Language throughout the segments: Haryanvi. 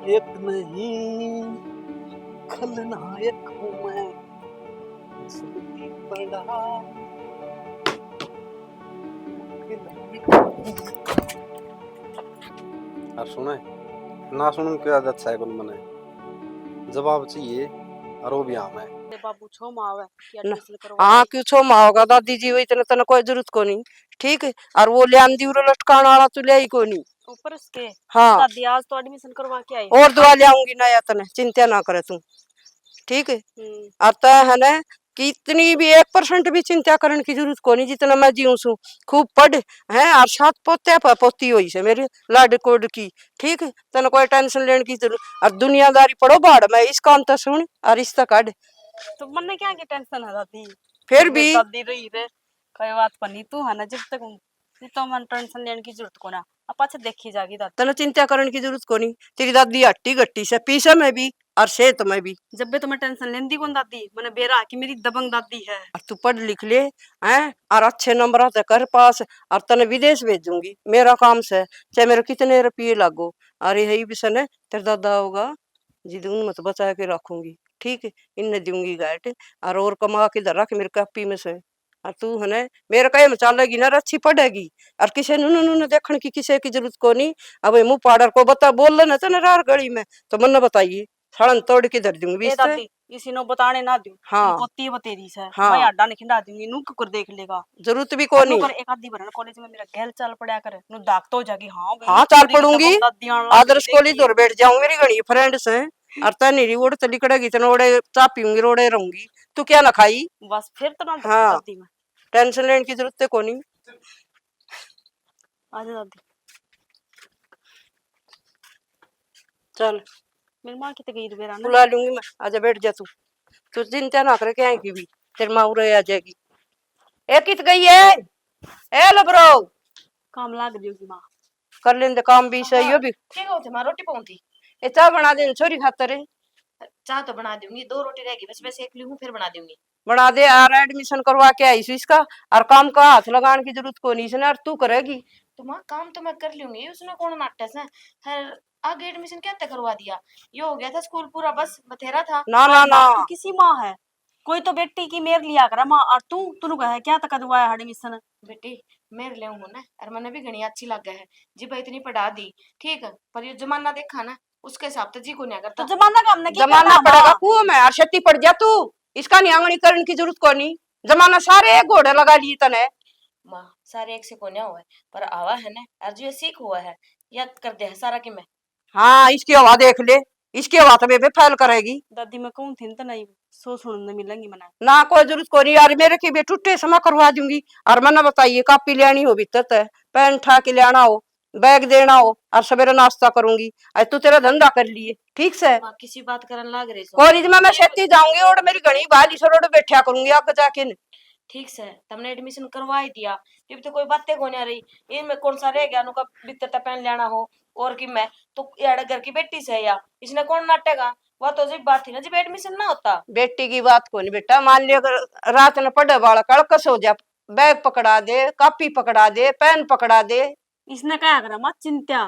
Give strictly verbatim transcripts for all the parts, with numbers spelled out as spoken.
एक नहीं, खलनायक हूँ मैं, जल्दी बड़ा। और सुने, ना सुनूं की आदत सै कोनी मने, जवाब चाहिए, और वो भी हाँ मैं। ते बाबू छो मावे कि ना। Admission करवा हाँ, क्यों छो मावेगा दादी जी, वो इतने तने कोई जरूरत कोनी, ठीक है? और वो ले आंदी उरे लटकाण वाला तू ले ही कोनी। ऊपर इसके हाँ। दादी आज तो admission करवा के आई। और दुआ ले आऊंगी ना या तने, चिंता ना करे तू, ठीक है? हम्म। और तय है ना कि इतनी भी एक percent भी चिंता करने की जरूरत कोनी, जितना मैं जीऊं सूं। खूब पढ़, हैं, और सात पोत्या पे पोती हुई से मेरी लाड कोड की, ठीक है? तने कोई tension लेने की जरूरत, और दुनियादारी पड़ो बाहर में, इस काम तो सुन और इस तक काट। तो मन्ने क्या की tension है दादी? फिर भी दादी रही रे, कोई बात कोनी, तू है ना, जब तक ये तो मन tension लेने की जरूरत कोना, अब पाछे देखी जागी दादी। तने चिंता करने की जरूरत कोनी, तेरी दादी हट्टी गट्टी से, पीसे में भी और सेहत में भी। जब भी तो मैं tension लेंदी कोनी दादी, मने बेरा कि मेरी दबंग दादी है। और तू पढ़ लिख ले, हैं, और अच्छे नंबर से कर पास, और तने विदेश भेजूंगी, मेरा काम से, चाहे मेरे कितने रुपये लागो। अरे है भी सने, तेरा दादा होगा, जिद उन मत बचा के रखूंगी, ठीक है, इन्ने दूंगी गाइट, और, और कमा के धर रख मेरी कापी में से। और तू है ना, मेरे कहे में चालेगी ना, अच्छी पढ़ेगी। और किसे नुन नुन देखण की किसे की जरूरत कोनी। अब मुंह पाड़र को बता बोल लेना तो ना रार गली में, तो मन्ने बताइए, सालन तोड़ के धर दूंगी ए बीस से। दादी, इसी नो बताने ना दूं। हाँ। पोती बतेरी से, हाँ। मैं आडा नहीं खिंडा दूंगी, नू कुकर देख लेगा। जरूरत भी कोनी। नू कर एक आधी भरन कॉलेज में मेरा गैल चाल पड़ा कर, नू दाग तो हो जाएगी। हाँ भाई, हाँ, चाल पड़ूंगी। आदर्श कॉलेज और बैठ जाऊं, मेरी घणी friend से। और तै नहीं री ओड़ तो लिकड़ेगी, तने ओड़े चा पीऊंगी, रोड़े रहूंगी। तू क्या ना खाई? बस फिर तो ना हाँ। दादी में। Tension लेने की जरूरत है कोनी। आजा दादी। चल। मेरी माँ कित गई बेरा ना? बुला लूंगी मैं, आजा बैठ जा तू। तू चिंता ना करे क्या की भी, तेरी माँ उरे आ जाएगी। ए कित गई है? ए लबरो। काम लाग रही होगी माँ। कर लेंदे काम भी सही हो भी। ठीक हो थे माँ, रोटी पाऊं थी। ए चाय बना दे छोरी खातर। चाय तो बना दूंगी, दो रोटी रहेगी बस, मैं सेक लूंगी फिर बना दूंगी। बना दे, और admission करवा के आई सु इसका, और काम का हाथ लगाने की जरूरत कोनी इसने, और तू करेगी। तो माँ काम तो मैं कर लूंगी, उसने कौन नाटे से? हर आगे admission क्या तक करवा दिया? यो हो गया था स्कूल पूरा, बस बथेरा था। ना, ना, और ना। बाप तो किसी माँ है, कोई तो बेटी की मेर लिया करे माँ, और तू, तू कहे क्या तक करवाया admission? बेटी, मेर ले हूँ ना, और मने भी घणी अच्छी लागे है, जी भाई इतनी पढ़ा दी, ठीक है, पर ये जमाना देखा ना, उसके हिसाब से जी को नहीं करता। तो जमाना का हमने क्या जमाना करना पड़ेगा माँ? कुओं में, और छेती पड़ जा तू। इसका नहीं आंगनी करने की जरूरत कोनी। जमाना सारे एक घोड़े लगा लिए तने। माँ, सारे एक से कोन्या हुआ है, पर आवा है ना, और जो ये सीख हुआ है, या कर दे है सारा कि मैं। हाँ, इसकी हवा देख ले, इसकी हवा तो बेबे फैल करेगी। दादी, मैं कहूँ थी न तने, सौ सुनने मिलेंगी मना। ना, कोई जरूरत कोनी यार, मेरे की भी टूटे समा करवा दूंगी। और मन्ने बताइए, कापी लेनी हो भीतर ते, पेन ठा के लेना हो, बैग देना हो, और सवेरे नाश्ता करूंगी। आज तू तेरा धंधा कर लिए, ठीक से? माँ, किसी बात करन लाग रही सो। कोई नहीं, मैं, मैं छेती जाऊंगी, और मेरी घणी बाली सरोड़ बैठा करूंगी आगे जाके न। ठीक से, तमने admission करवा ही दिया, जब तो कोई बातें कोन्या रही, इनमें कौन सा रह गया, नुका भीतर ते पेन लेना हो, और कि मैं तो यार घर की बेटी से या, इसने कौन नाटेगा? वह तो जी बात थी ना, जब admission ना होता। बेटी की बात कोनी बेटा, मान लिया अगर रात ने पढ़े वाला कल कस हो जा, बैग पकड़ा दे, कापी पकड़ा दे, पेन पकड़ा दे। इसने कहा करा मत चिंत्या,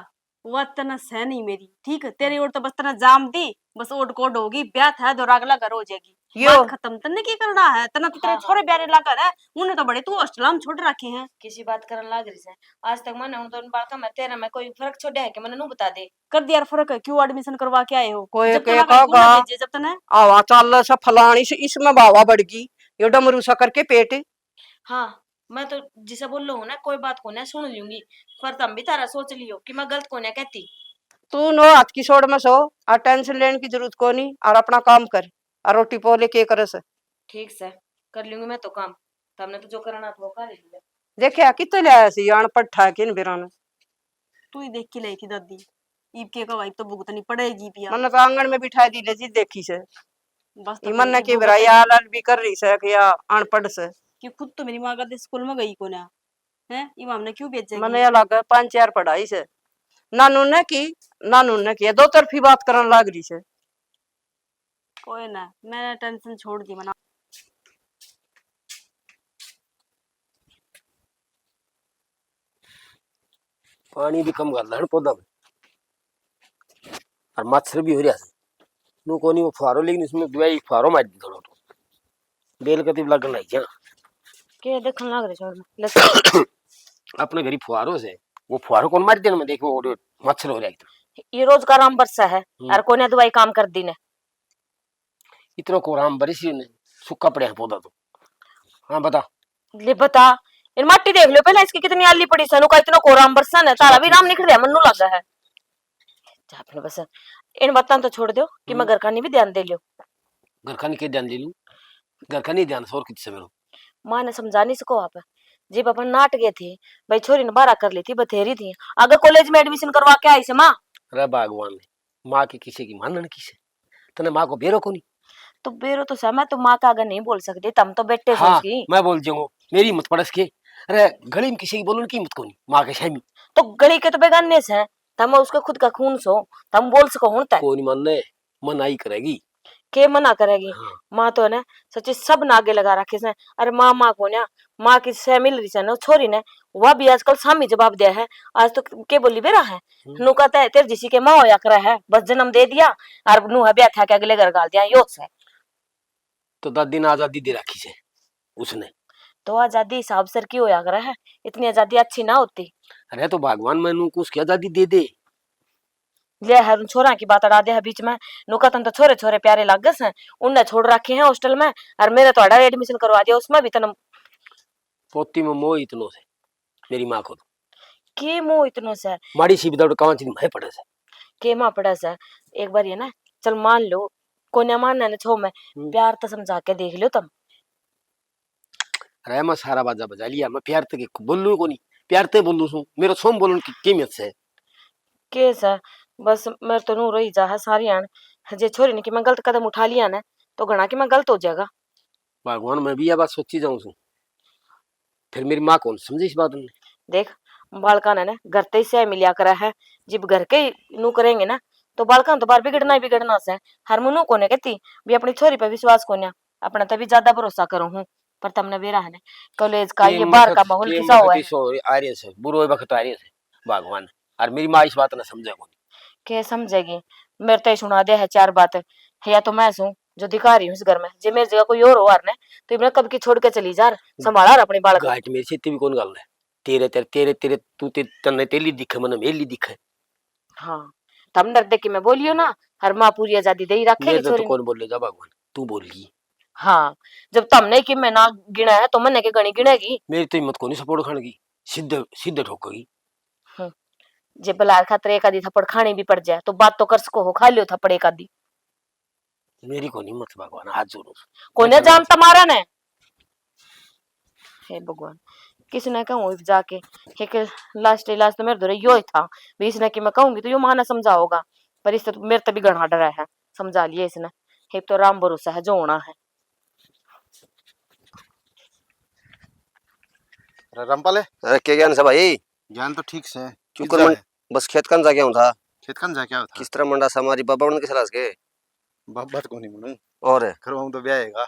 वह तने सह नहीं मेरी, ठीक है? तेरी ओर तो बस तने जाम दी, बस ओट कोड होगी, ब्याह था दो रागला घर हो जाएगी। यो। बात खत्म, तन्ने की करना है? तन्ने तो तेरे हाँ, छोरे हाँ। प्यारे लाग रहे हैं, उन्हें तो बड़े तू हॉस्टल में छोड़ रखे हैं। किसी बात करन लाग रही से? आज तक मैंने उन दोनों बालका में तेरे में कोई फर्क छोड़ा है कि मैंने नू बता दे। कर दिया फर्क, क्यों admission करवा के आए हो? कोई जब के तन्ने कोई कहोगा, गुना भेजे, जब तन्ने आवा चाल से फलानी से इसमें बावा बढ़ गई, यो डमरू सा करके पेट। हाँ, मैं तो जिसे बोल हूँ ना, कोई बात को ना सुन लूंगी, पर तुम भी तारा सोच लियो कि मैं गलत को ना कहती। तू नो हाथ की सोड़ में सो, आ tension लेने की जरूरत को नहीं, और अपना काम कर, और रोटी पोले के करे से। ठीक से, कर लूंगी मैं तो काम, तुमने तो जो करना था वो कर ही लिया। देखा कितने ले आया सी अनपढ़ ठा के इन बेरा ने। तू ही देख के लाई थी दादी, इब के का भाई तो भुगतनी पड़ेगी पिया। मन्ने तो आंगन में बिठा दी ले जी देखी से। बस तो ई मन्ने की बेरा या लाल भी कर रही से कि या अनपढ़ से। कि खुद तो मेरी माँ कदे स्कूल में गई कोना है, इब हमने क्यों भेजेगी? मन्ने या लागे पांच चार पढ़ाई से, नानू ने की, नानू ने की, दो तरफी बात करन लाग रही से। कोई ना, मैंने tension छोड़ दी मना। पानी भी कम घाल देण पौधा में। और मच्छर भी हो रहा है। नू कोनी वो फुहारो, लेकिन इसमें दवाई फुहारो मार दी थोड़ा तो। बेल कती लगन लग गया। के देखन लग रहे छोड़ ले। अपने घर ही फुहारो से, वो फुहारो कौन मार देना? मैं देखो, वो मच्छर हो रहा है इतना। ये रोज का राम बरसा है, हम्म। और कोने दवाई काम कर दी ने। इतना को राम बरसी ने, सूखा पड़े हैं पौधा तो। हाँ, बता। ले बता, इन माटी देख लो पहले, इसकी कितनी आली पड़ी सै, नुका इतना को राम बरसा ने, तारा भी राम निकल रहा, मन्नू लगा है। जा अपने बस, इन बातां तो छोड़ दो कि मैं हम्म। घर का नहीं भी ध्यान दे लियो। घर का नहीं के ध्यान दे लूं? घर का नहीं ध्यान, और कित से मेरो? माँ ने समझा नहीं सको आप। जब अपन नाट गए थे, भाई छोरी ने बारह कर ली थी, बथेरी थी, आगे कॉलेज में एडमिशन करवा के आई से माँ। अरे भगवान ने, माँ की किसी की मानन किसे? तने माँ को बेरो कोनी? तो बेरो तो सै, मैं तो माँ के आगे नहीं बोल सकती, तम तो बेटे सो हाँ, उसकी। मैं बोल जाऊंगा, मेरी हिम्मत पड़स के। अरे गली में किसी की बोलने की हिम्मत कोनी, माँ के सामने। तो गली के तो बेगाने से, तम उसके खुद का खून सो, तम बोल सको हुण तक। कोनी मानने, मना ही करेगी। के मना करेगी? हाँ। माँ तो है ना, सच्ची सब ना आगे लगा रखे से। अरे माँ, माँ को ना, माँ की सह मिल रही से ना छोरी ने, वह भी आजकल सामी जवाब दिया है। आज तो के बोली बेरा है, हम्म। नू कहता है, "तेरे जिसी के माँ होया करे है, बस जन्म दे दिया और नू है ब्याह था के अगले घर गाल दिया, यो से।" तो दादी ने आजादी दे रखी से उसने। तो आजादी हिसाब सर की होया करे है, इतनी आजादी अच्छी ना होती। अरे तो भगवान मैं नू कुछ की आजादी दे दे। ले हर छोरा की बात अड़ा दे है बीच में, नू कहता तो छोरे छोरे प्यारे लागे से, उनने छोड़ रखे हैं हॉस्टल में, और मेरे तो अड़ा एडमिशन करवा दिया उसमें भी तने। पोती में मोह इतनो से। मेरी माँ को तो। के मोह इतनो से? माड़ी सी भी दौड़ कांच नहीं पड़े से। के माँ पड़े से? एक बार ये ना, चल मान लो, कोन्या मानना ने छो में, हम्म। प्यार तो समझा के देख लो तुम। अरे मैं सारा बाजा बजा लिया, मैं प्यार ते के बोलूं कोनी, प्यार ते बोलूं सू, मेरा सोम बोलन की कीमत से। के से? बस मेरे तो नू रही जा है सारी आन, जे छोरी ने कि मैं गलत कदम उठा लिया ना, तो घना कि मैं गलत हो जाएगा। भगवान, मैं भी यह बात सोची जाऊं सू। फिर मेरी माँ कौन समझे इस बात ने? देख, बालका ने ना घर ते ही सह मिलिया करा है, जब घर के ही नू करेंगे ना, तो बालका ने तो बार बिगड़ना ही बिगड़ना से। हर मुनू कोने कहती भी अपनी छोरी पे विश्वास कोन्या, अपना तभी ज्यादा भरोसा करो हूँ। पर तमने बेरा है ना, कॉलेज का ये बाहर का माहौल किसा हुआ है? आ रहे से, बुरो वक्त आ रहे से भगवान, और मेरी माँ इस बात ने समझे कोनी। के समझेगी? मेरे तो ही सुना दे है चार बात, या तो मैं सू जो दिखा रही हूँ इस घर में, जे मेरी जगह कोई और हो ने, तो इन्हें कब की छोड़ के चली जा, संभाला अपने बालक। गाइट मेरी से भी कौन गल है? तेरे, तेरे, तेरे, तेरे, तू ते, तन्ने तेली दिखे, मने मेली दिखे। हाँ, तम डर दे कि मैं बोलियो ना, हर माँ पूरी आजादी दे ही रखे मेरे तो। कौन बोले जा भगवान, तू बोल गई। हाँ, जब तमने कि मैं ना गिना है, तो मन्ने के गणी गिनेगी? मेरी तो हिम्मत कोनी सपोर्ट खाने की, सीधे, सीधे ठोकेगी। हम्म, जे बलार खातर एक आधी थप्पड़ खानी भी पड़ जाए, तो बात तो कर सको हो, खा लियो थप्पड़ एक आधी। मेरी कोनी हिम्मत भगवान, हाथ जोड़ू। कोने जान तुम्हारा ने। हे भगवान, किसने कहूँ जाके, एक लास्ट इलाज तो मेरे धोरे यो ही था, भी इसने कि मैं कहूंगी तो यो माँ ने समझाओगा, पर इससे तो मेरे तो भी घना डरा है, समझा लिया इसने। हे तो राम भरोसा है जो होना है। अरे रामपाल है? अरे के ज्ञान से भाई? ज्ञान तो ठीक से। क्यों किस कर जा मन-, है? बस खेत कन जाके आऊँ था। खेत कन जाके आऊँ था। किस तरह मंडा सा मारी बाबा उनके सलाह के? बाबा तो कोनी मनू। और? करवाऊँ तो ब्याह हैगा,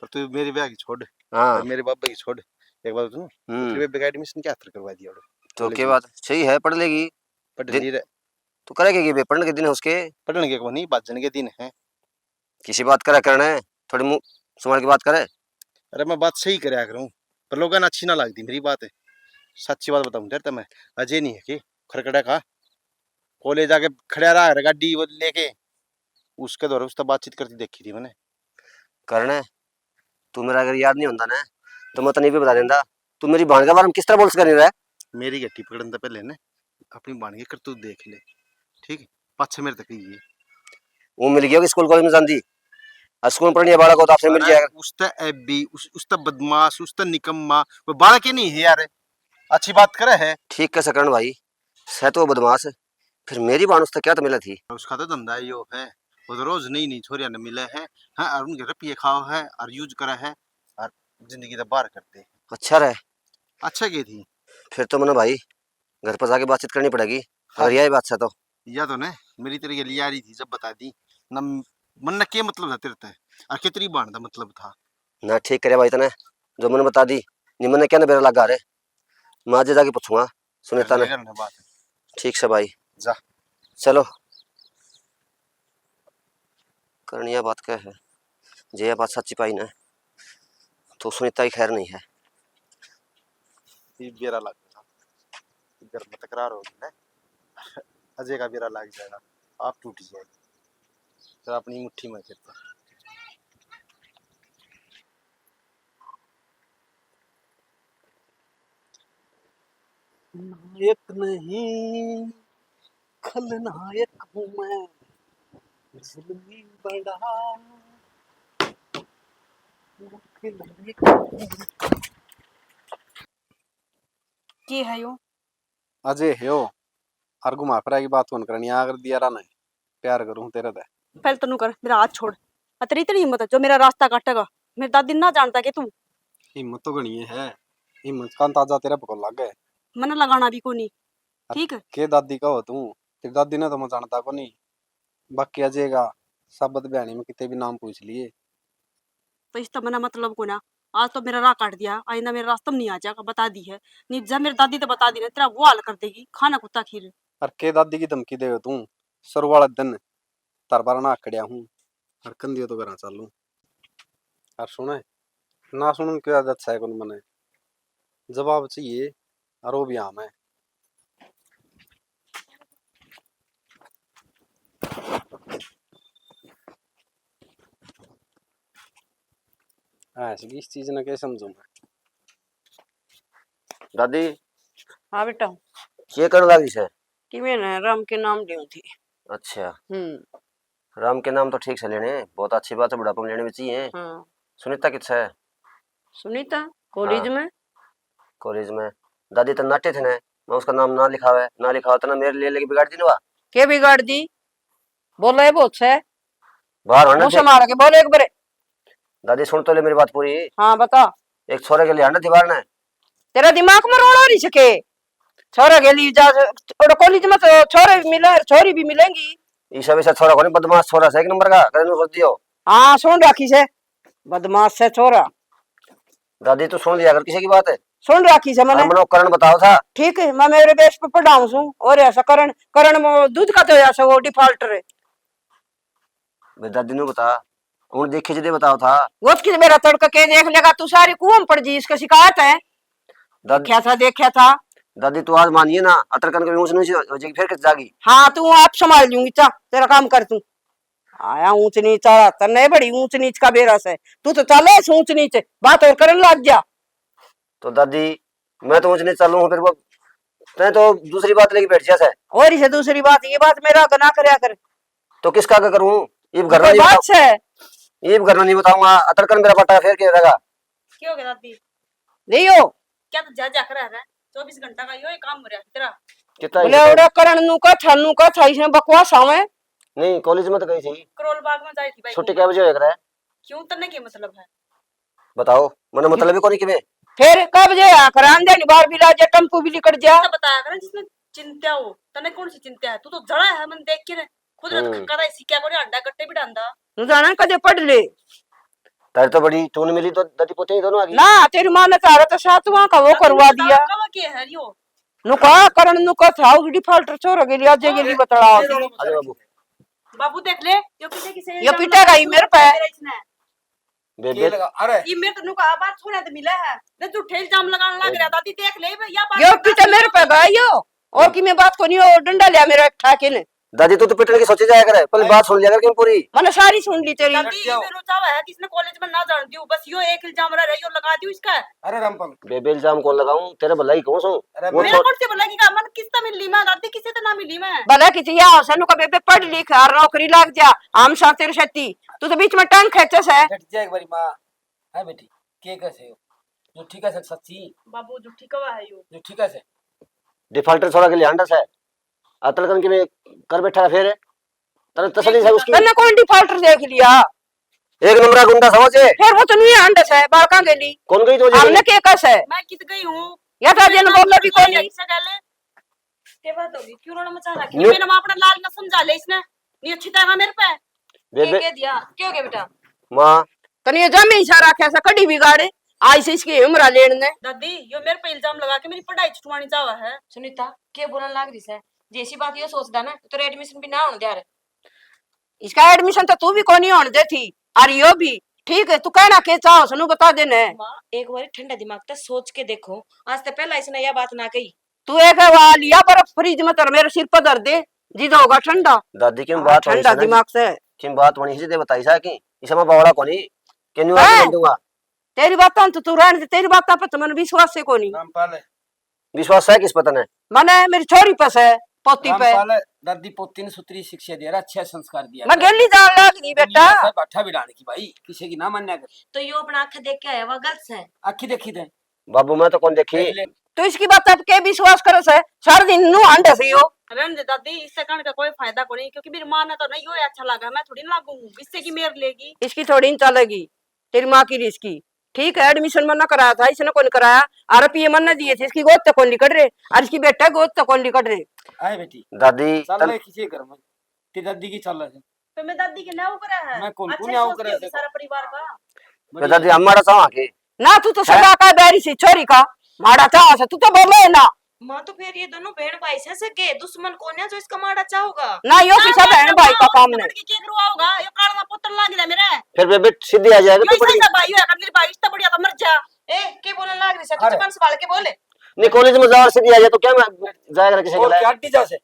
पर तू मेरे ब्याह की छोड़, हाँ। और मेरे बाबा की छोड़। एक बात सुन, हम्म। तेरे बेबे का एडमिशन क्या हाथ करवा दिया? तो के बात सही है, पढ़ लेगी। पढ़ दे-, नहीं रहे। तू करे के बे, पढ़ने के दिन है उसके? पढ़ने के कोनी, बाजन के दिन है। किसी बात करा करना है, थोड़ी मुंह संभाल के बात करे। अरे मैं बात सही करया करूं, पर लोगों ने अच्छी ना लगती मेरी बात। सच्ची बात बताऊं तेरे ते मैं, अजय नहीं है कि खरकड़ा का कॉलेज आके खड़ा रहा है गाड़ी वो लेके, उसके द्वारा उससे बातचीत करती देखी थी मैंने। करना है, तू मेरा अगर यार नहीं होता ना, तो मैं तने भी बता देता। तू मेरी बहन के बारे में किस तरह बोल सका नहीं रहा? मेरी गट्टी पकड़न से पहले ना अपनी बहन की करतूत देख ले, ठीक? पाछे मेरे तक ही है। वो मिल गया कि स्कूल कॉलेज में जाती, और स्कूल पढ़ने बालक हो तो आपसे मिल जाएगा। उसते ऐबी, उस, उसते बदमाश, उसते निकम्मा, वो बालक ही नहीं है यार। अच्छी बात करे है। ठीक कह सकरण भाई, सै तो वो बदमाश, फिर मेरी बहन उससे क्या तो मिला थी? उसका तो धंधा यो है, वो तो रोज नई नई छोरियां ने मिले है, हाँ, और उनके रुपये खाओ है और यूज करे है और जिंदगी तो बाहर करते है। अच्छा रहे। अच्छा की थी? फिर तो मैंने भाई घर पर जाके बातचीत करनी पड़ेगी, अगर हाँ। यही बात है तो। या तो ने मेरी तेरे के लिए आ रही थी, जब बता दी ना, मन ने के मतलब था तेरे ते, और कितनी बहन का मतलब था? ना ठीक करे भाई तने, जो मैंने बता दी, नहीं मैंने क्या ना बेरा लगा रे, मैं आज जाके पूछूंगा सुनीता ने। ठीक से भाई। जा। चलो। करनिया बात क्या है? जे ये बात सच्ची पाई ना, तो सुनीता की खैर नहीं है। ये बेरा लग गया। घर में तकरार होगी ना, अजय का बेरा लग जाएगा, आप टूट जाएगा, फिर अपनी मुट्ठी में फिर। नायक नहीं, खलनायक हूँ मैं, जुल्मी बड़ा, खलनायक हूँ। के है यो? अजय है यो। अर घुमा फिरा की बात कौन करनी, आगर दिया रा नहीं। प्यार करूं तेरे ते। पहले तन्नू कर, मेरा हाथ छोड़। अतरी इतनी हिम्मत है जो मेरा रास्ता काटेगा? मेरी दादी ना जानता के तू? हिम्मत तो घणी है, हिम्मत का अंदाजा तेरे पको लागे। मने लगाना भी कोनी। अरे ठीक है। के दादी का हो तू? तेरी दादी ने तो मैं जानता कोनी। बाकी अजय का साबत बयानी में कितने भी नाम पूछ लिए। तो इस तो मना मतलब कोना। आज तो मेरा राह काट दिया, आइंदा मेरे रास्ते में नहीं आ जाएगा, बता दी है। नहीं जा मेरी दादी तो बता दी ना, तेरा वो हाल कर देगी, खाना कुत्ता खीर। अरे के दादी की धमकी देवे तू? सर वाले दिन तार बारा ना आकड़िया हूँ, अर कंदियो तो घरां चालू। अर सुने, ना सुनन की आदत है कौन मने, जवाब चाहिए, अर वो भी हाँ मैं। हाँ, इस, इस चीज ने क्या समझूं मैं? दादी। हाँ बेटा। के करने लगी से? कि मैं ना राम के नाम लेऊं थी। अच्छा। हम्म। राम के नाम तो ठीक से लेने, बहुत अच्छी बात है, बुढ़ापा में लेने भी चाहिए। हाँ। सुनीता कित से? सुनीता कॉलेज हाँ। में। कॉलेज में। दादी तो नाटे थे ने, मैं उसका नाम ना लिखावे, ना लिखावे तो ना मेरे लिए लेके बिगाड़ दी ना वा। के बिगाड़ दी? बोला है बहुत से। बाहर होने मुंह दे। संभाल के बोल एक बारे। दादी सुन तो ले मेरी बात पूरी। हाँ बता। एक छोरे के लिए आना दीवार ने। तेरा दिमाग में रोड़ा नहीं सके। छोरा के लिए जा, और कॉलेज में तो छोरे भी मिले, छोरी भी मिलेंगी। ईसा वैसा छोरा कोनी, बदमाश छोरा से एक नंबर का, कदे नु सोच दियो। हाँ, सुन राखी से, बदमाश से छोरा। दादी तू सुन लिया कर किसी की बात है। सुन राखी से मैंने। हाँ, मनो करण बताओ था। ठीक है, मैं मेरे बेस पे पढ़ाऊं सू, और ऐसा करण, करण वो दूध का तो ऐसा वो डिफॉल्टर है। बे दादी नु बता, कौन देखे जदे बताओ था? वो तो किस मेरा तड़का के देख लेगा, तू सारी कुआं पड़ जी, इसका शिकायत है। दादी देखा था, देखा था। दादी तू आज मानिए ना, अतरकन के ऊंच नीच हो जाएगी, फिर किस जागी? हाँ, तू आप संभाल लूंगी, चा, तेरा काम कर तू। आया ऊंच नीच वाला, तन्ने बड़ी ऊंच नीच का बेरा से। तू तो चले इस ऊंच नीच, बात और करन लग गया। तो दादी, मैं तो ऊंच नीच चालू हूँ, फिर वो तै तो दूसरी बात लेके बैठ जा से। और इसे दूसरी बात, ये बात मेरा आगे ना करया कर। तो किसका आगे करूँ? इब घर में कोई नहीं बात बताऊँ। से। इब घर में नहीं बताऊंगा, अतरकन मेरा पट्टा फेर के रहेगा। क्या हो गया दादी? नहीं हो। क्या तो जा जा कर रहा है? चौबीस घंटा का यो ही काम हो रहा है तेरा। कितना बोले, इसे ओड़ा करण नु का, थानू का, था इसमें बकवास आवे। नहीं, कॉलेज में तो गई थी। करोल बाग में जाई थी भाई छुट्टी घूमने। कै बजे होया करे? क्यों, तन्ने के मतलब है? बताओ, मने मतलब ही कोनी किवे। फिर कब जे आ करान दे, बार भी लाजे, टेम्पू भी लिकड़ जा। तो बताया कर जिसने चिंता हो, तने कौन सी चिंता है? तू तो जड़ा है, मन देख के ने खुद रत हम्म। खक्का था, इसी क्या करे, अंडा गट्टे भी डांदा। तू जाना कदे पढ़ ले। तेरे तो बड़ी चून मिली तो दादी पोते ही दोनों आ गई। ना, तेरी माँ ने तारा तो सातवां का वो अरे करवा बताओ, दिया। कब के है यो? नु कहा, करण नु कहा था, उस डिफॉल्टर छोरा के लिए, आज के लिए बतलाओ। अरे बाबू। बाबू देख ले, यो पीछे किसे ये इल्जाम पीटेगा ही लगाया मेरे पे। मेरा इसने। बेबे। के लगा? अरे। ये मेरे तन्नू का आवाज सुना तो मिला है। दे झूठे इल्जाम लगाने लग रहा, दादी देख ले, या बात यो ना पीटे मेरे पे गयो। और की मैं बात को नहीं, और डंडा लिया मेरा एक ठाके ने। दादी, तू तो पिटने की सोची जाया करे, पहले बात सुन लिया कर क्यों पूरी? मैंने सारी सुन ली तेरी। दादी, ये मेरे चावा है, किसने कॉलेज में ना जान दियो, बस यो एक इल्जाम रह रहा, यो लगा दियो इसका। अरे रामपाल। बेबे, इल्जाम कौन लगाऊं? तेरे भलाई कौन सो? अरे वो मेरा छोड़। कौन सी भलाई की काम? मन किस तरह मिल ली मैं, दादी, किसी तरह ना मिली मैं। भला किसी या हसन को बेबे पढ़ लिख और नौकरी लग जा, हम सा तेरे साथी। तू तो बीच में टांग खेचे से। डट जा एक बारी माँ। है बेटी, के कैसे हो? जो ठीक है सर, सच्ची? बाबू, जो ठीक है यो। जो ठीक है सर। डिफॉल्टर छोरा के लिए हांडा से। अतलकन के में कर बैठा है फिर। तने तसली से उसकी। तन्ने कौन डिफॉल्टर देख लिया? एक नंबर का गुंडा समझे। फिर वो तो नहीं हांडा से, बालका के लिए। कौन गई तो हमने के कस है? मैं कित गई हूँ? या तो मैं दिन ना बोला भी कोई नहीं। से पहले के बात होगी? क्यों रोना मचा रखी? न्यू- मैंने अपना लाल ना समझा ले इसने। नहीं अच्छी तरह मेरे पे। बेबे। के, के दिया? क्यों के बेटा? माँ। तने ये जामे इशारा क्या सा कड़ी बिगाड़े? आई से इसके हमरा लेन ने। दादी, यो मेरे पे इल्जाम लगा के मेरी पढ़ाई छुटवानी चाहवा है। सुनीता, के बोलन लाग रही से? जैसी बात यो सोचदा ना, तो तेरा एडमिशन भी ना होने दे रहे। इसका एडमिशन तो तू भी कोनी होने दे थी, और यो भी। ठीक है, तू कहना के चाहो सै, न्यू बता दे ने। माँ, एक बार ठंडा दिमाग तै सोच के देखो, आज तै पहला इसने यह बात ना कही। तू एक बार लिया बर्फ फ्रिज में, तर मेरे सिर पर धर दे, जिद होगा ठंडा। दादी, किम हाँ, बात होनी ठंडा सी ना दिमाग जी? से। किम बात होनी सी, सीधे बताई सा कि इसे मैं बावड़ा कोनी, कि न्यू हैं? आके बोल दूंगा। तेरी बात तो तू रहने दे, तेरी बात पे तो मैंने विश्वास से कोनी। रामपाल, विश्वास है किस पे तने? मने मेरी छोरी पे से, पोती पे। रामपाल, दादी पोती ने सुथरी शिक्षा दे रहा, अच्छे संस्कार दिया मैं कर। गेली जान लाग रही बेटा। दुनिया से बाठा भी डाल की भाई, किसी की ना मान्या कर। तो यो अपना आंखें देख के आया, वह गलत है। आंखी देखी थे? बाबू, मैं तो कौन देखी। देख ले। तो इसकी बात आप के विश्वास करे से? सारा दिन नू हांडे से यो। रहने दे दादी, इससे कहने का कोई फायदा को नहीं, क्योंकि मेरी माँ ने तो नहीं यो अच्छा लगा, मैं थोड़ी ना लागू हूँ, इससे की मेर लेगी। इसकी थोड़ी ना चलेगी, तेरी माँ की रीस की। ठीक है, एडमिशन मन्ने कराया था, इसने कौन कराया? और रुपये मन्ने दिए थे, इसकी गोद तक कौन लिकड़ रहे, और इसकी बेटा गोद तक कौन लिकड़ रहे। आए बेटी, दादी, चल तन- ले किसी घर में, तेरी दादी की चल है। तो मैं दादी के नाव करा है। मैं कौन अच्छा को नाव सोचती करा होगी है? सारा परिवार का। तो दादी, हम माड़ा चाहा के? ना, तू तो हैं? सदा का बैरी सी छोरी का, माड़ा चाहा से, तू तो बोले ना। माँ, तो फिर ये दोनों बहन भाई से सके, दुश्मन कौन है जो इसका माड़ा चाहोगा? ना, यो ना, किसा ना, बहन ना, भाई का ना, काम ने। के, के करवाओगा? यो कालवा पुत्र लाग रहा मेरा। फिर बेबे सीधी आ जाएगा यो तो इसका बड़ी। भाई है, मेरी भाई इतना बढ़िया था, मर जा। ए, के बोलने लाग रही से? तू अरे। जबान संभाल के बोले। नहीं, कॉलेज में जाओ, सीधी आ जाए तो क्या मैं जाएगा किसी के और लिए? क्या टीचा से?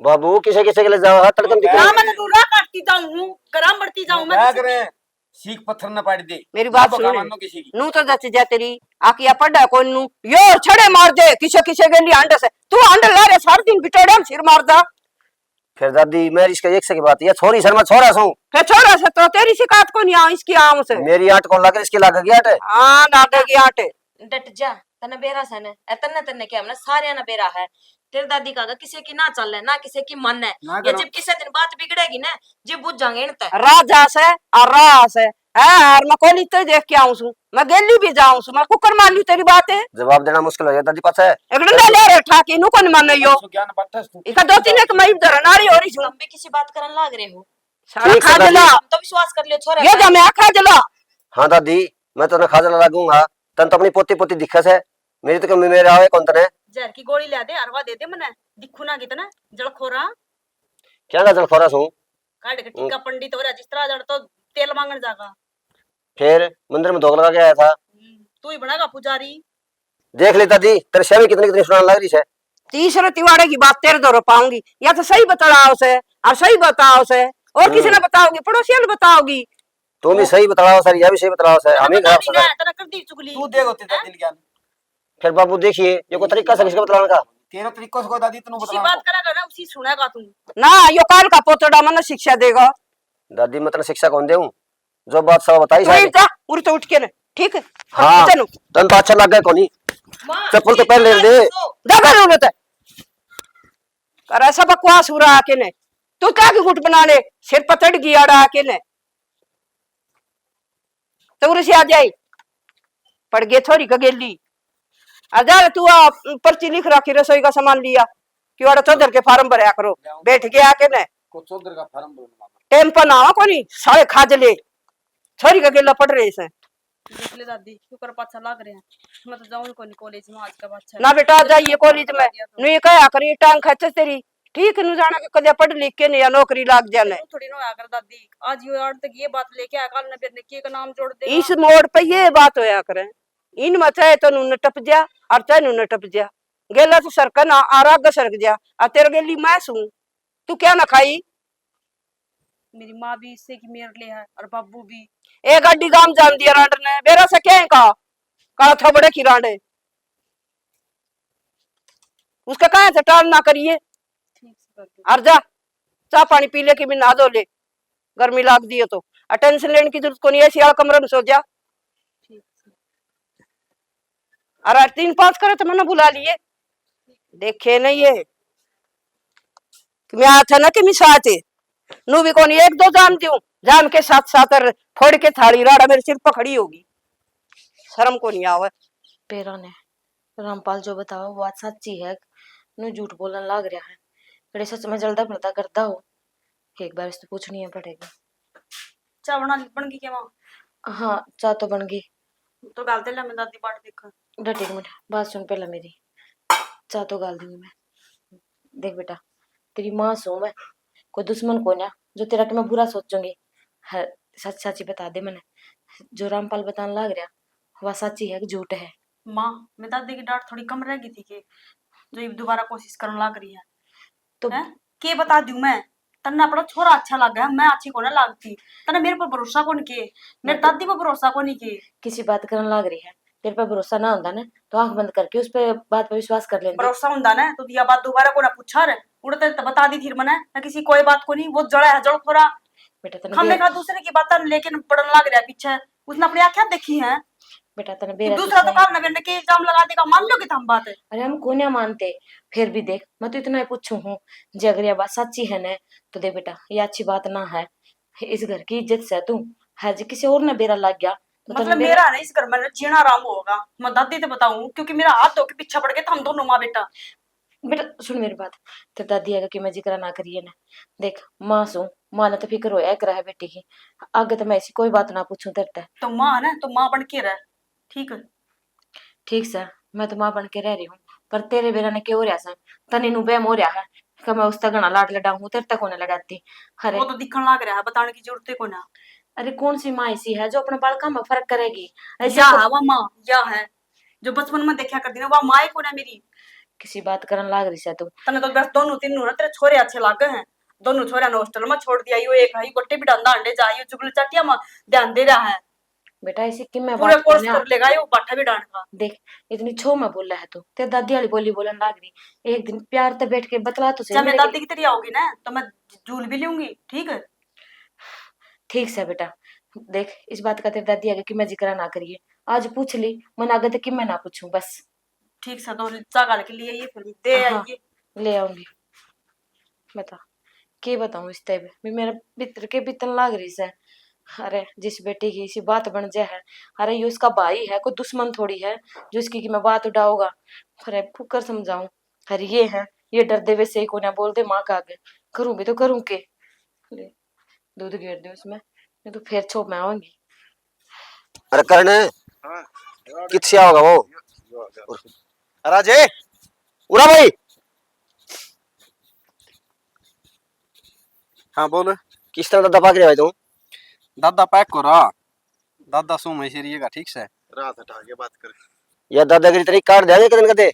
बाबू, किसे किसे के लिए जाओ, हाँ, तड़कन दिखे। ना, मैं तो दूरा काटती जाऊं हूँ, गरम बढ़ती जाऊं मैं क्या किसी की। करें? सीख पत्थर न पाड़ दे। मेरी ना बात बका सुन। मानो किसी की। नू तो जच जा तेरी, आकिया पढ़ा कौन नू? यो छड़े मार दे, किसे किसे के लिए हांडे से। तू हांडे ला रे, सारा दिन बिटोड़े हम सिर मार दा। फिर दादी, मेरी इसका एक से की बात, ये छोरी शर्मा छोरा सू। फिर छोरा से तो तेरी शिकायत को नहीं आ, इसकी आम से। मेरी आट कौन लग रही, इसकी लग गई आट। हाँ, लागे की आट। डट जा, तन्ने बेरा से ने, ए तन्ने, तन्ने क्या, हमने सारे ने बेरा है। तेरे दादी का आगे किसी की ना चले, ना किसी की माने। ना ये करो। जब किसी दिन बात बिगड़ेगी ना, जब बुझ जाएंगे इनते। राजा से और राह से, है, और मैं कॉलेज तो देख के आऊं सू, मैं गेली भी जाऊं सू, मैं कुकर मान लूं तेरी बात है। जवाब देना मुश्किल हो जाता जी पाछे। एक डंडा ले रे ठाके, नू कौन माने यो? ज्ञान बट्ठस तू। इका दो तीन एक मैं इधर नारी हो रही सू। तुम भी किसी बात करन लाग रहे हो। सारा ठीक है खाजला। दादी। हम तो विश्वास कर लियो छोरे ये पे। जा मैं खाजला। हाँ दादी, मैं तो ना खाजला लागूंगा। तन तो अपनी पोती पोती दिखे से, मेरी तो कमी मेरे आवे कौन तने? जहर की गोली ला दे, अरवा दे दे मने, दिखू ना कितना जलखोरा। क्या का जलखोरा सू? काट के टिक्का पंडित हो रहा, जिस तरह जड़ तो तेल मांगन जागा। फिर मंदिर में धोक लगा के आया था। हम्म, तू ही बनेगा पुजारी। देख लेता दी, तेरे से भी कितनी कितनी सुनाने लग रही से। तीसरे तिवाड़े की बात तेरे धोरे पाऊंगी, या तो सही बतलाओ से, और सही बताओ से, और किसी हम्म। ने बताओगी? पड़ोसियों ने बताओगी? तुम भी सही बतलाओ सर, या भी सही बतलाओ सर, हम ही खराब सर। तेरा कर दी चुगली। तू दे होते हैं? दिन ज्ञान। फिर बाबू देखिए, ये कोई तरीका से किसका बतलाने का? तेरा तरीका से कोई दादी तनु किसी बतलाने बात का। करेगा ना, उसी सुनेगा तू। ना, यो काल का पोतड़ा मन्ने शिक्षा देगा। दादी, मैं तने शिक्षा कौन देऊं? जो बात सब बताई तू सारी। जा, उरी तो उठ के ने, ठीक है? हाँ, चलो। तन तो अच्छा लग गया कोनी। माँ, चप्पल तो ये पहन ले बात दे। सुनो। जा घर उन्हें ते। कर ऐसा बकवास हो रहा आके ने। तू क्या की गुट बनाने? सिर पतड़ गई आड़ा आके ने। तो उरे से आ जाए। पड़ गए थोड़ी गगेली। आ जा रे, तू आ पर्ची लिख रखी, रसोई का सामान लिया। क्यों आड़ा चौधर के फार्म भरया करो। बैठ गया आके ने। को चौधर का फार्म भरना। टाइम पर ना आवा कोनी, साले खाजले। छोरी का गेला पड़ रहे से। देख ले दादी, क्यों कर पाछा लाग रहे हैं। मैं तो जाऊं कोनी कॉलेज में आज का पाछा। ना बेटा, जाइए कॉलेज में। नु ये कहा करी, टांग खींचे तेरी। ठीक नु जाना के कदे पढ़ लिख के ने या नौकरी लाग जाने। तू थोड़ी ना होया कर दादी। आज यो आड़ तक ये बात लेके आया, काल ने फिर ने के का नाम जोड़ देगा। इस मोड़ पे ये बात होया करे। इन में चाहे तो नु नटप जा और चाहे नु नटप जा। गेला तो सरक ना, आराग सरक जा। आ तेरे गेली मैं सूं। तू क्या ना खाई? मेरी माँ भी इससे की मेर ले है और बाबू भी। ए गाड़ी गाम जान दिया रांड ने, बेरा से क्या है का? काला थबड़े की रांड है। उसका कहा से टाल ना करिए। ठीक से कर दो। और जा, चाह पानी पी ले कि भी नहा धो ले, गर्मी लाग दी है तो। और टेंशन लेने की जरूरत को नहीं है, सियाल कमरे में सो जा। ठीक से। अरे तीन पांच करे तो मैंने बुला लिए, देखे नहीं ये कि मैं आया था ना कि मैं साथ है। नू भी कौन एक दो जाम दूं, जाम के साथ साथ और फोड़ के थाली राड़ा मेरे सिर पर खड़ी होगी। शर्म को नहीं आवे। पेरा ने रामपाल जो बताओ बात सच्ची है, नू झूठ बोलन लाग रहा है। कड़े सच में जलदा भरदा करदा हो, एक बार इससे पूछनी है पड़ेगा। चाह बना ली, बन गई क्या माँ? हाँ, चाह तो बन गई। तो गाल दे ले, मैं दादी बाट देखा। डट एक मिनट, बात सुन पहले मेरी। चाह तो गाल दूंगी मैं। देख बेटा, तेरी माँ सू मैं, कोई दुश्मन को ना, जो तेरा के मैं बुरा सोचूंगी। है, सच साची बता दे मने, जो रामपाल बतान लाग रहा, वह साची है कि झूठ है? माँ, मैं दादी की डांट थोड़ी कम रह गई थी कि जो ये दोबारा कोशिश करने लाग रही है? तो हैं? के बता दूं मैं? तन्ने अपना छोरा अच्छा लगा है, मैं अच्छी कोनी लागती। तन्ने मेरे पर भरोसा कोनी के, मेरे मैं तो दादी पर भरोसा कोनी के। किसी बात करन लाग रही है, तेरे पे भरोसा ना होंदा ना, तो आंख बंद करके उस पे, बात पे विश्वास कर लेंदी। भरोसा होंदा ना, तो या बात दोबारा कोना पूछा रे। उड़े तेरे तो बता दी थी मने, ना किसी कोई बात कोनी, वो जड़ा है जड़खोरा। बेटा, तन्ने खामने बेरा खा दूसरे की बातें लेके पड़न लाग रहा पीछे। उसने अपनी आंखें देखी है बेटा, तन्ने कि बेरा दूसरा तो कितना काल ना बेरा के इल्जाम लगा देगा, मान लोगे तुम बात? अरे, हम कोन्या मानते, फिर भी देख, मैं तो इतना ही पूछू हूँ, जे अगर यह बात सच्ची है ना, तो देख बेटा, ये अच्छी बात ना है। इस घर की इज्जत से तू, है जे किसी और ने बेरा लग गया, तो तन्ने मतलब बेरा मेरा ना इस घर में जीना आराम होगा, मैं दादी तो बताऊं, क्योंकि मेरा हाथ धो के पीछे पड़ गए थे हम दोनों माँ बेटा। बेटा, सुन मेरी बात, तेरी दादी आगे कि मैं जिक्र ना करिए ना। देख, माँ सू, माँ ने तो फिक्र होया करे है बेटी की। आगे तो मैं ऐसी कोई बात ना पूछूं तेरे ते। तो माँ है ना, तो माँ बन के रह, ठीक है? ठीक सै, मैं तो माँ बन के रह रही हूँ, पर तेरे बेरा ने के हो रहा सै? तने नू बहम हो रहा है कि मैं उससे घना लाड लडाऊं हूँ, तेरे तक कोने लड़ाती। अरे, वो तो दिखण लाग रहा है, बताने की जरूरत ही कोना। अरे, कौन सी माँ ऐसी है जो अपने बालका में फर्क करेगी? ऐसे या को- है वह माँ, या है जो बचपन में देखा करती ना, वह माँ ही कोना मेरी। किसी बात करन लाग रही सै तू। तने तो बस दोनों तीनों ना तेरे छोरे अच्छे लागे हैं। दोनों छोरे ने हॉस्टल में छोड़ दिया, यो एक है, यो गोटे भी डांदा अंडे जा, यो चुगली चाटिया में ध्यान दे रहा है। बेटा, ऐसी किम्मे पूरे बात कोर्स करना। कर लेगा यो बाठा भी डांड का। देख, इतनी छो में बोला है तू, तेरे दादी वाली बोली बोलन लाग रही। एक दिन प्यार ते बैठ के बतला तो सही चाहे मैं मेरे दादी की तरह आओगी ना, तो मैं झूल भी लूंगी, ठीक है? ठीक से बेटा, देख, इस बात का तेरे दादी आगे कि मैं जिक्र ना करिए। आज पूछ ली, मन आगे तो कि मैं ना पूछूं, बस। ठीक से तो चा घाल के लिए ये फिर दे हाँ, आइए। ले आऊंगी। बता, के बताऊं इस टाइम भी मेरे भीतर के बीतन लाग रही सै। अरे, जिस बेटी की इसी बात बन जाए है, अरे, ये उसका भाई है, कोई दुश्मन थोड़ी है जो इसकी की मैं बात उड़ाऊंगा। अरे, फुकर समझाऊं। अरे, ये है, ये डर देवे से ही कोन्या बोल दे माँ का आगे। करूं भी तो करूं के? ले, दूध घेर दे उसमें, नहीं तो फिर छो मैं आऊंगी। अरे करण, हाँ। कित से आओगा वो? अरे अजय, उरा भाई। हाँ बोल। किस तरह दादा पाक रहे भाई तू? दादा पाक को रहा। दादा सो मैं शेरिए का ठीक से। रात हटा के बात कर। या दादागिरी तेरी काट देंगे कितने कदे।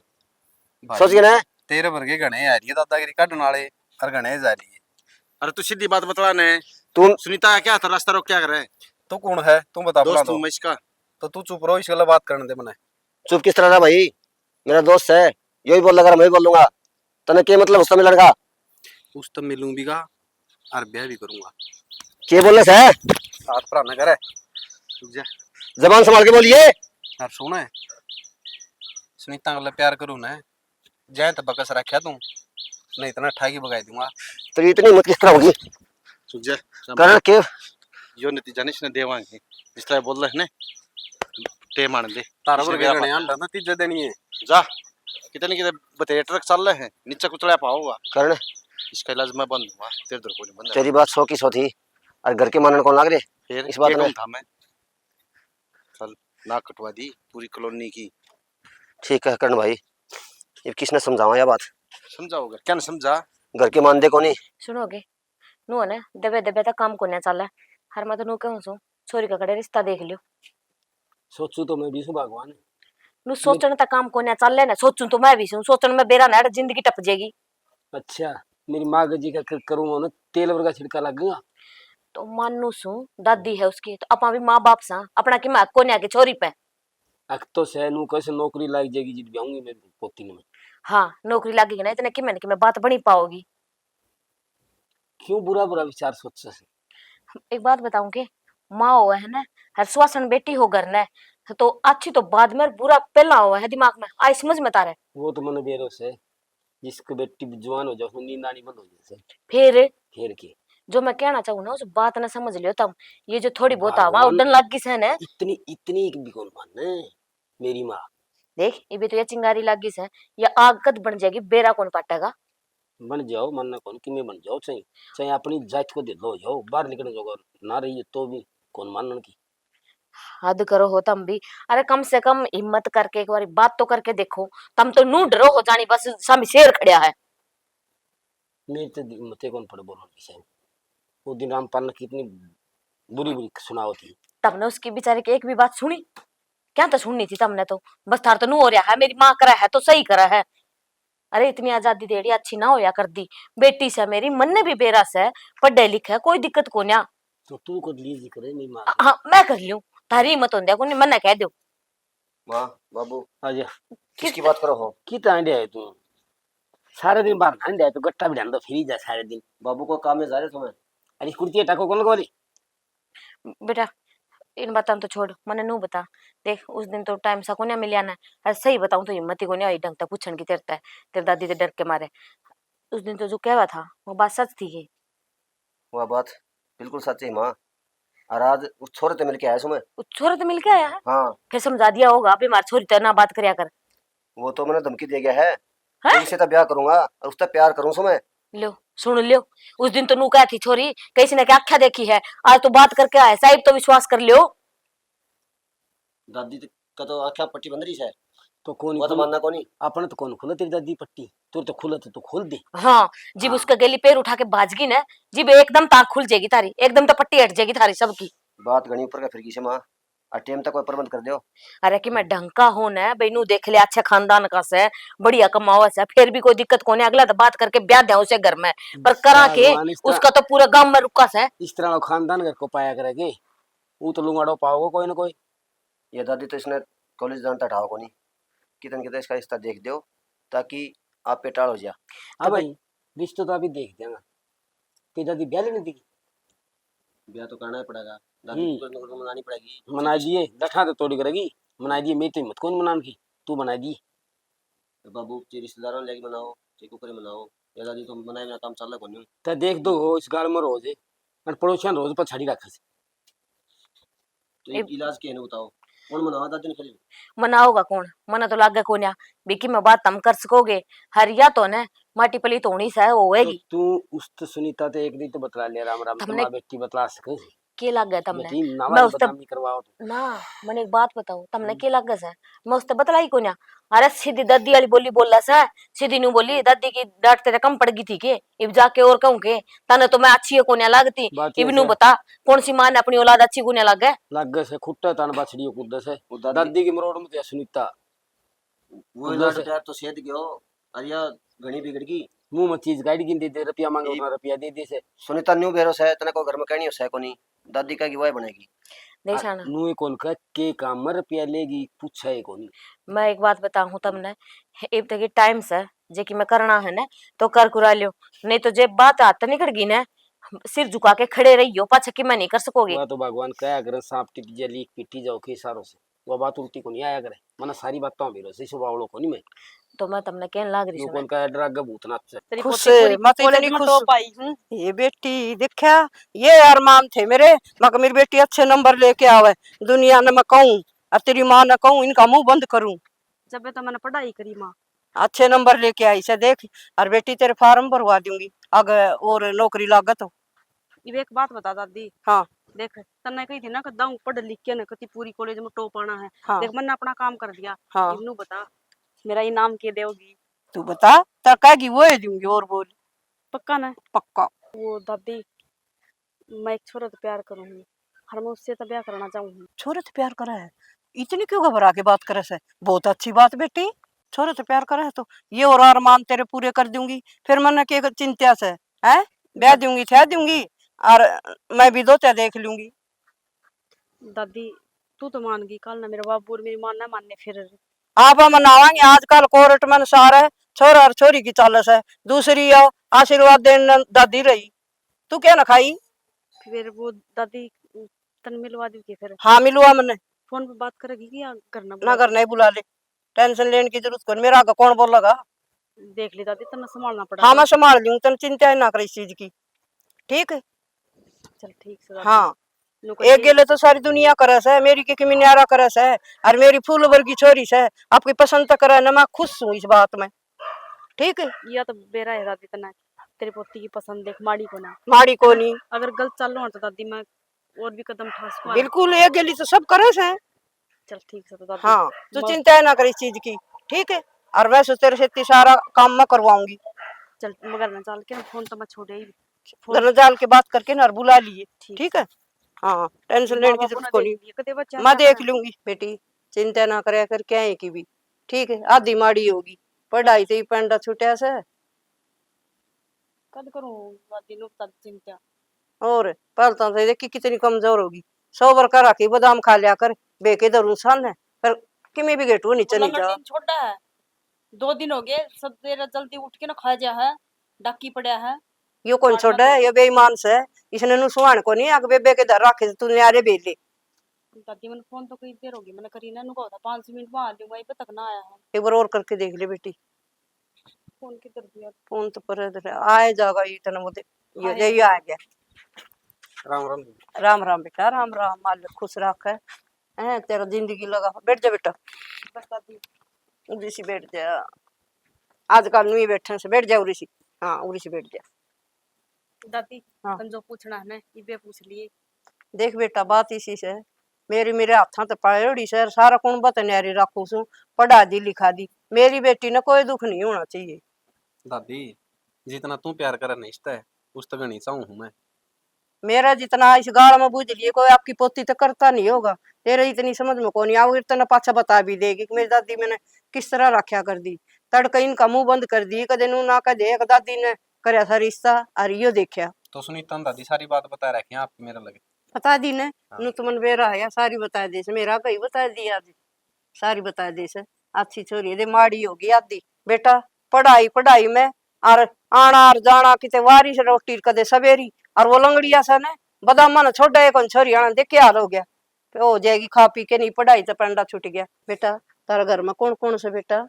भाई, सोच के ना। तेरे वर्गे घणे आ रही है दादागिरी काटने वाले, और घणे जा रही है। अरे तू सीधी बात बतला ने। तू सुनीता का क्या था, रास्ता रोक क्या करे? तू कौन है? तू बता, दोस्त बता दो। हूँ मैं इसका। तो तू चुप रहो, इस गला बात करने दे मने। चुप किस तरह रहा भाई? मेरा दोस्त है, यो ही बोल लगा, मैं ही बोलूंगा। तने के मतलब उससे मिलने का? उससे मिलूं भी का, और ब्याह भी करूंगा। के बोल रहा है? साथ भरा ना करे। जा। जबान संभाल के बोलिए। और सुन, सुनीता गल्ला प्यार करूं ना, जै तो बकस रखा तू, नहीं इतना ठाकी बगाई दूंगा। तेरी इतनी हिम्मत किस तरह होगी? सुन जा, करण के? यो नतीजा नहीं इसने देवांगे, जिस तरह बोल रहे हैं ना, टेम आने दे। तारा इसने वर्गे मेरा घणे पास आंडा ना तीजे दिन ही है। जा, कितने कितने बतेरे ट्रक चल रहे हैं, नीचे कुचड़ा पाओगा। करण, इसका इलाज मैं बंद दूंगा, तेरे दर कोई नहीं बंद। तेरी बात सौ की सौ थी, और घर के मानन कौन लाग रहे? फिर इस बात एक में था मैं, कल नाक कटवा दी पूरी कॉलोनी की। ठीक है करण भाई, ये किसने समझावा या बात? समझाओगे? क्या नहीं समझा? घर के मानदे कोनी। सुनोगे? नू है ना, दबे दबे तक काम कोन्या चाले। हर मैं तो नू कहूं सू, छोरी का कड़े रिश्ता देख लियो। सोचू तो मैं भी सू भगवान। नू सोचण तक काम कोन्या चाले ना, सोचू तो मैं भी सू, सोचण में बेरा ना, जिंदगी टप जाएगी। अच्छा, मेरी माँ के जी का कर-, करूँ ना, तेल वर्गा छिड़का लगेगा। तो मानू सू, दादी है उसकी, तो अपा भी माँ बाप सा, अपना की माँ कोन्या के छोरी पे। अक तो सै नू कैसे नौकरी लाग जाएगी जित ब्याहूंगी मैं पोती ने मैं। हाँ, नौकरी लागेगी ना, इतने किमें न किमें बात बनी पाओगी। क्यों बुरा बुरा विचार सोचे से? एक बात बताऊं के, माँ हो है ना, हर सुवासन बेटी हो घर ने, तो अच्छी तो बाद में, बुरा पहला हो है दिमाग में, आई समझ में तारे। वो तो मने बेरो से, जिसको बेटी जवान हो जाओ, उसमें नींद आनी बंद हो जाए से। फिर? फिर की? जो मैं कहना चाहूँ ना, उस बात ने समझ लियो तुम। ये जो थोड़ी बहुत हवा भगवान उड़न लग गई से ना। इतनी, इतनी भी कौन माने मेरी माँ। देख, इबे तो ये चिंगारी लग गई से, ये आग कद बन जाएगी, बेरा कौन पाटेगा? बन जाओ, मानना कौन, किमें बन जाओ, चाहे, चाहे अपनी जात को दे दो, जाओ, बाहर निकलने जोगा ना रही तो भी कौन मानन की। हद करो हो तम भी। अरे, कम से कम हिम्मत करके एक बार बात तो करके देखो। तम तो नू डरो हो जानी, बस सामने शेर खड़ा है। मेरी तो हिम्मत ही कौन पड़े बोलने की, सही। वो दिन रामपाल ने कितनी बुरी बुरी सुनाओ थी। तमने उसकी बेचारे की एक भी बात सुनी? क्या तो सुननी थी तमने तो। बस थार तो नू हो रहा है, मेरी माँ करा है तो सही करा है। अरे, इतनी आजादी देड़ी अच्छी ना होया कर दी। बेटी से मेरी, मन ने भी बेरा से, पढ़े लिखे, कोई दिक्कत कोन्या। तो तू कर लीजिए करे मेरी माँ। हाँ, मैं कर लूँ। थारी हिम्मत होंदे कोनी, मन्ने कह दो। माँ, बाबू, आ जा। किसकी बात करो हो? कितना आंडे है तू? सारे दिन बाहर ना आंडे है, तो गट्टा भी ढांडो फिरी जा सारे दिन। बाबू को काम में जा रहे तुम्हें? अरे, इस कुर्ती टाको कौन को वाली? बेटा, इन बातां तो छोड़, मने नू बता। देख, उस दिन तो टाइम सा कोन्या मिलिया ना। अरे, सही बताऊं तो हिम्मत ही कोन्या हुई ढंग तै पूछण की तेरे तै, तेरे दादी ते डर के मारे। उस दिन तो जो कहवा था, वो बात सच थी के? वह बात बिल्कुल सच है, माँ। और आज उस छोरे ते मिलके आया सू मैं। उस छोरे ते मिलके आया है? हाँ। फिर समझा दिया होगा, अभी मार छोरी ते ना बात करया कर। वो तो मैंने धमकी दे गया है, हैं? तो इसे तो ब्याह करूंगा और उससे प्यार करूं सू मैं। लो, सुन लो, उस दिन तो नू कहा थी छोरी, कैसी ने क्या आख्या देखी है, आज तो बात करके आया, साहिब तो विश्वास कर लो। दादी तो, का तो आख्या पट्टी बंद रही है। तो कौन वो तो खुल-, मानना कोनी। अपने तो कौन खुले तेरी दादी पट्टी, तेरे तो खुले तो तू खोल दे। हाँ, जिब हाँ। उसका गेली पैर उठा के भाजगी ना, जिब एकदम ताक खुल जाएगी थारी, एकदम तो पट्टी हट जाएगी थारी सबकी। बात घणी ऊपर का फिर गई से माँ, और टाइम तक कोई प्रबंध कर दो। अरे कि मैं ढंग का हो ना, बहनू देख ले, अच्छे खानदान का से, बढ़िया कमावा से, फिर भी कोई दिक्कत कोनी, अगला तो बात करके ब्याह दे उसे घर में, पर करा के भगवान इस तरह उसका तो पूरा गांव में रुका से। इस तरह खानदान घर को पाया करेगी, वो तो लुंगाड़ो पाओगे कोई ना कोई। ये दादी तो इसने कॉलेज जान तक ठाओ कोनी, कितन कितन इसका रिश्ता देख दो, ताकि आप पे टाल हो जा। हाँ तो भाई, रिश्तों तो अभी देख देंगे। तेरी दादी ब्याह लेने दी? ब्याह तो करना ही पड़ेगा। दादी हम्म। को तो मनानी पड़ेगी। मना दिए, लठा तो तोड़ी करेगी। मना दिए, मैं तो हिम्मत कौन मनान की, तू बना दी। तो बाबू, जे रिश्तेदारों ने लेके मनाओ, जे कुकरे मनाओ, या दादी तो मनाए बिना काम चले कोनी। तो देख दो हो, इस गाल में रोज है, और पड़ोसियां रोज पछाड़ी रखा से। तो इब इलाज के है ना बताओ, कौन मनावा दादी ने फिर? मनाओगा कौन? मना तो लागे कोन्या, बेकी मैं बात तम कर सकोगे, हर या तो ने माटी पलीत होनी से होएगी। तो तू उस तो सुनीता ते एक दिन तो बतला लिया, राम राम, तमने माँ बेटी बतला सके। के लागे तमने? बेटी, ना मैं वाली उसते बदनामी करवाओ तू। ना, मने एक बात बताओ, तमने हम्म। के लागे से? मैं उसते बतलाई कोन्या। अरे सीधी दादी वाली बोली बोला से, सीधी न्यू बोली, दादी की डांट तेरे कम पड़ गई थी के? इब जाके और कहूँ के, तने तो मैं अच्छी है कोन्या लागती। बात इब ये न्यू से। बता, कौन सी माँ ने अपनी औलाद अच्छी कोन्या लागे? लागे से, खुट्टा तान बाछड़ी कूदे से। वो दादी दादी की मरोड़ में तो सुनीता। वो कूदे लाड से। प्यार तो सेध गयो। अरे या घणी बिगड़ गई। मुंह में चीज काट गिन दे दे, रुपया मांगे, ए उतना रुपया दे दे से। सुनीता न्यू बेरो से, तने को घर में कहनी हो से कोनी। दादी का की वाह बनेगी। देख आ, शाना। नू ही कौन का के काम में रुपया लेगी, पूछा ही कोनी। मैं एक बात बताऊं तमने, इब तक टाइम से जे कि मैं करना है ना, तो कर कुरा लियो, नहीं तो जे बात हाथ निकल गई ना, सिर झुका के खड़े रहियो, पाछे कि मैं नहीं कर सकोगे। वह तो भगवान कहा करे, सांप टिप जा लीक पीटी जाओ के इशारों से, वह बात उल्टी को नहीं आया करे। मने सारी बात तो मेरे से सुबावलो को नहीं मैं। तो मैं तमने कहन लाग रही नू हूँ कौन ना। का डर आगे भूत नाच है। तेरी खुश पोती है, पूरी मैं तो कॉलेज इतनी में खुश टॉप आई हूँ। ये बेटी देखा, ये अरमान थे मेरे, मगर मेरी बेटी अच्छे नंबर लेके आवे, दुनिया ने मैं कहूँ और तेरी माँ ने कहूँ, इनका मुंह बंद करूँ। जब तो मैंने पढ़ाई करी माँ। अच्छे नंबर लेके आई से देख, और बेटी तेरे फार्म भरवा दूंगी, अगर और नौकरी लागे तो। इब एक बात बता दादी। हाँ। देख, तन्ने कही थी ना कि दाऊ पढ़ लिख के ना कती पूरी कॉलेज में टॉप आना है। हाँ। देख, मैंने अपना काम कर दिया। हाँ। इब नू बता, मेरा इनाम के देगी? तू बता, ता कहेगी वो ही दूंगी, और बोल। पक्का ना? पक्का। वो दादी, मैं एक छोरे से प्यार करूँ हूँ, और मैं उससे तो ब्याह करना चाहूँ हूँ। छोरे से प्यार करे है? इतनी क्यों घबरा के बात करे से? बहुत अच्छी बात बेटी, छोरे से प्यार करे है तो ये और अरमान तेरे पूरे कर दूंगी। फिर मन्ने के चिंता से, हैं? ब्याह दूंगी, ठह दूंगी, और मैं भी दो चार देख लूंगी। दादी, तू तो मान गई, कल ना मेरा बाबू और मेरी माँ ना मानने फिर। आप मनावांगे, आजकल कोर्ट में सारे छोरा और छोरी की चालस है, दूसरी आओ आशीर्वाद देने दादी रही, तू क्या ना खाई? फिर वो दादी तन मिलवा दी के फिर? हाँ, मिलवा मने। फोन पे बात करेगी कि या घर ना ना, बुला घर ले? नहीं बुला ले, टेंशन लेने की जरूरत कोनी, मेरा आगे कौन बोलेगा? देख ले दादी, तन्ने संभालना पड़ा। हाँ, मैं संभाल लूँ, तन चिंता ही ना करे इस चीज की, ठीक है? चल ठीक से दादी। हाँ, नु एक कहिए। गेले तो सारी दुनिया करे से, मेरी के किमी न्यारा करे से, और मेरी फूल वर्गी छोरी से, आपकी पसंद तो करे ना, मैं खुश हूँ इस बात में, ठीक है? या तो बेरा है दादी तन्ने, तेरी पोती की पसंद देख, माड़ी को ना। माड़ी को नहीं। अगर गलत चालू हो तो दादी मैं और भी कदम ठा सकूं। बिल्कुल, ये गेली तो सब करे से। चल ठीक से तो दादी। हाँ, तू मैं चिंता ना कर इस चीज की, ठीक है? और वैसे तेरे से इतनी सारा काम मैं करवाऊंगी। चल, मगर ना चल के फोन तो मैं छोड़े ही। फोन घर जाल के बात करके ना और बुला लिए। ठीक। ठीक है। हाँ, टेंशन लेने की जरूरत कोनी। मैं देख लूंगी बेटी, चिंता ना करया कर, क्या है की भी। ठीक है, आधी माड़ी होगी, पढ़ाई ते ही पेंडा छुटिया से। कद करूं दादी नु तब चिंता? और पहल तो देखी कितनी कमजोर होगी। सौ बर कर रखी, बादाम खा लिया कर, बेके धरू सान है, पर किमे भी गेटू नीचे नहीं जा। छोटा है, दो दिन हो गए, सब तेरा जल्दी उठ के ना खा जा है, डाकी पड़ा है। यो कौन छोड़ा है? यो बेईमान से, इसने नु सुहान को नहीं, आग बेबे के धर रखे, तू न्यारे बेले। दादी, मैंने फोन तो कई देर होगी, मैंने करी ना, नु कहा था पाँच मिनट में आ जाऊंगा, इब तक ना आया है। एक बार और करके देख ले बेटी। फोन किधर दिया? फोन तो पर इधर आए जागा, ये तने वो दे, ये, ये आ गया। राम राम जी। राम राम बेटा, राम राम, मालिक खुश रखे। हैं, तेरा जिंदगी लगा। बैठ जा बेटा। बस दादी। उरी सी बैठ जा। आजकल न्यू ही बैठे से, बैठ जा उरी सी। हाँ, उरी सी बैठ जा। दादी, हाँ। तन जो पूछना है ना, इबे पूछ लिए। देख बेटा, बात इसी से, मेरी मेरे हाथां ते पायोड़ी से, सारा कुणबा ते न्यारी राखू सू, पढ़ा दी लिखा दी। मेरी बेटी ने कोई दुख नहीं होना चाहिए। दादी, जितना तू प्यार करे ना इसते, उस तो घणी चाहूँ हूँ मैं। मेरा जितना इस गाल में बूझ लिए, कोई आपकी पोती तो करता नहीं होगा। तेरे इतनी समझ में कोनी आओ, इतने पाछा बता भी देगी कि मेरी दादी मैंने किस तरह रखा कर दी। तड़के इनका मुंह बंद कर दी, कदे नू ना कह दे, एक दादी ने करया था रिश्ता, और यो देखा। तो सुनीता ने दादी सारी बात बता रखी है आपकी मेरे लगे। बता दी ने, हाँ। नू तो मन बेरा है, सारी बता दे, मेरा कहीं बता दी आज। सारी बता दे से, अच्छी छोरी है, दे माड़ी होगी आधी। बेटा, पढ़ाई, पढ़ाई में, और आना और जाना, किते वारी से रोटी कदे सवेरी, और वो लंगड़िया से ने, बदामा ने छोड़ा एक छोरी आना, देख क्या हाल हो गया। तो हो जाएगी, खा पी के नहीं, पढ़ाई तो पंडा छूट गया। बेटा, तारा घर में कौन कौन से बेटा?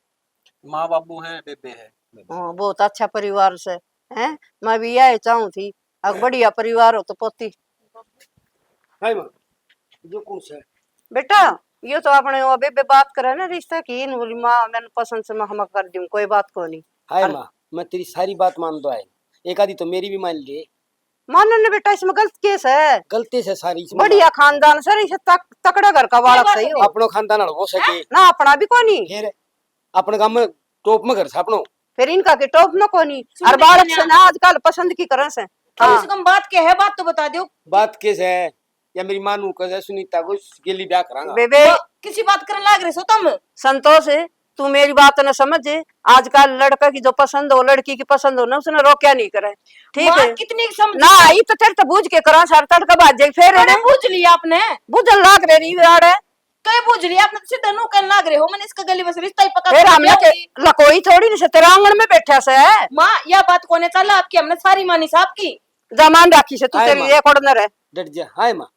माँ बाबू हैं, बेबे है। हाँ, बहुत अच्छा परिवार से, हैं? मैं भी यही चाहूँ थी, अब बढ़िया परिवार हो तो पोती। हाय माँ, यो कौन सा है? बेटा, यो तो आपने वो बेबे बात करे ना रिश्ता की, इन बोली, "माँ, मैंने पसंद से मैं हम कर दूँ, कोई बात को नहीं।" हाय और माँ, मैं तेरी सारी बात मान दो है, एक आधी तो मेरी भी मान ले। मानन ने बेटा, इसमें गलत केस है? गलती से सारी इसमें बढ़िया बात। खानदान सर, इसे तक-, तकड़ा घर का बालक सही हो। अपनो खानदान हड़वो सके। ना, अपना भी कोनी। फिर अपने गांव में टॉप में घर से अपनो। फिर इनका के टॉप में कोनी। और बालक से ना आजकल पसंद की करें से। कम से कम बात के है, बात तो बता दो। बात के से? या मेरी माँ नू कह सुनीता को गेली ब्याह करांगा। बेबे, किसी बात करने लाग रहे सो तुम? संतोष, तू मेरी बात न समझ। आजकल लड़का की जो पसंद हो, लड़की की पसंद हो ना, उसने रोक्या नहीं करे। ठीक है? कितनी समझ ना आई तो तेरे तो बूझ के करा सार तड़का बाज जाए फिर। अरे बूझ लिया आपने। बूझन लाग रही आड़े। कई बूझ लिया आपने तो सीधा नू कहने लाग रहे हो, मैंने इसका गली में से रिश्ता ही पक्का फिर कर हमने दिया के होगी। लकोई थोड़ी नहीं से तेरा आंगन में बैठा से। माँ, या बात कोने चला आपकी, हमने सारी मानी से आपकी। जमान राखी से तू, हाय तेरी माँ। एक ऑर्डर है। डट जा, हाय माँ।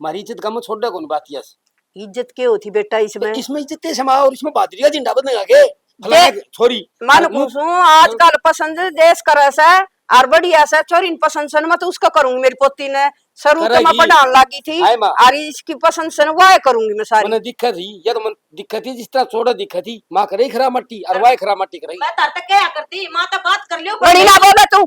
मारी इज्जत गम छोड़ दे, कौन बात यस। इज्जत के होती बेटा इसमें? इसमें इज्जत है समा, और इसमें बादरी का झंडा बदलेगा के? फलाना छोरी। मन पूछूं, आजकल पसंद देश करे से, और बढ़िया से, छोरी ने पसंद से, मैं तो उसका करूंगी, मेरी पोती ने। शुरू तो मैं पढ़ान लागी थी, और इसकी पसंद से ना वाह करूंगी मैं सारी। मैंने दिक्कत ही, या तो मन दिक्कत ही, जिस तरह छोड़ा दिक्कत ही, माँ करे खराब मट्टी, और वाह खराब मट्टी करेगी। मैं तार तक क्या करती, माँ तो बात कर लियो। बड़ी ना बोले तू।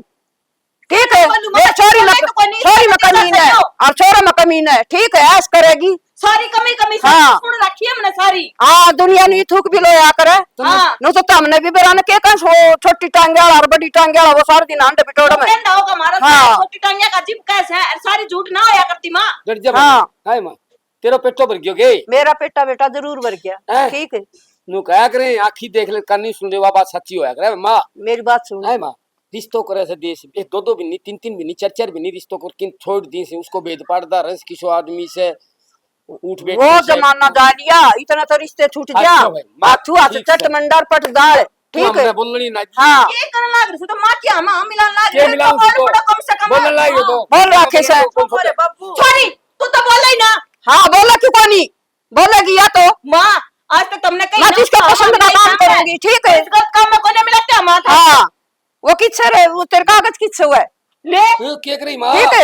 ठीक है, ये छोरी में, छोरी में कमी है और छोरा में कमी है। ठीक है, ऐस करेगी। सारी कमी, कमी सारी हाँ। सुन रखी है हमने सारी। हाँ, दुनिया ने थूक भी लोया करे। हाँ। नु तो हमने भी बेरा ने के कस वो छोटी टांगे वाला और बड़ी टांगे वाला, वो सारे दिन हांडे बिटोड़ में। कहंदा होगा हमारा हाँ। छोटी टांगे का जिप कैसे है, सारी झूठ ना होया करती माँ। डट जा हाँ। हाय माँ, तेरा पेटो भर गयो के? मेरा पेटा बेटा जरूर भर गया। हैं? ठीक है। नु कहा करे, आँखी देख ले, कानी सुन ले, वा बात सच्ची होया करे माँ। मेरी बात सुन। हाय माँ, रिश्तो करे से देश, एक दो दो भी नहीं, तीन तीन भी नहीं, चार चार भी नहीं, रिश्तो कर किन छोड़ दी से, उसको भेद पाड़दा रंस किसो आदमी से उठ बैठ वो जमाना जा लिया, इतना तो रिश्ते छूट गया। हाथू हाथ चट मंडर पट दाल। ठीक है। बोलनी ना। हाँ। ये करन लाग रही तो माँ की हम, हम मिलान लाग रही तो बोल पड़ो कम से कम। बोलने लाग तो। बोल रखे से। अरे बाबू। सॉरी, तू तो बोला ही ना। हाँ, बोला क्यों कोनी? बोलेगी या तो। माँ, आज तो तुमने कही ना, जिसको पसंद ना काम करूंगी, ठीक है? इस गलत काम में कोने मिलाते हम हाथ। हाँ। वो किससे रे? वो तेरे कागज किससे हुआ है? ले। तू क्या करी माँ? ठीक है,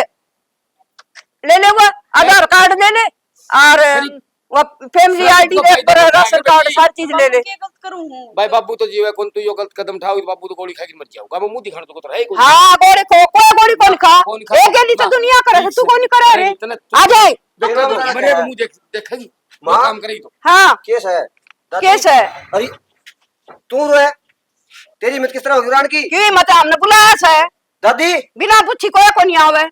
ले ले, वो आधार कार्ड ले ले और वो फैमिली आईडी, राशन कार्ड, सारी चीज ले ले। भाई बाबू तो जीवे कौन, तू यो गलत कदम उठाओ, बाबू तो गोली खा के मर जाओगा। मैं मुंह दिखाने को तो है ही कोई। हाँ, गोली को, कोई गोली कौन खा? एक गोली तो दुनिया करे, तू कौन करे रे? आ जाए। मरे मुंह देख, देखेगी। माँ, काम करेगी तो। हाँ। केस है। केस है। अरे, तू रो है? तेरी हिम्मत किस तरह होगी रान की? क्यों हिम्मत है? हमने बुलाया है। दादी, बिना पूछी कोई को नहीं आवे।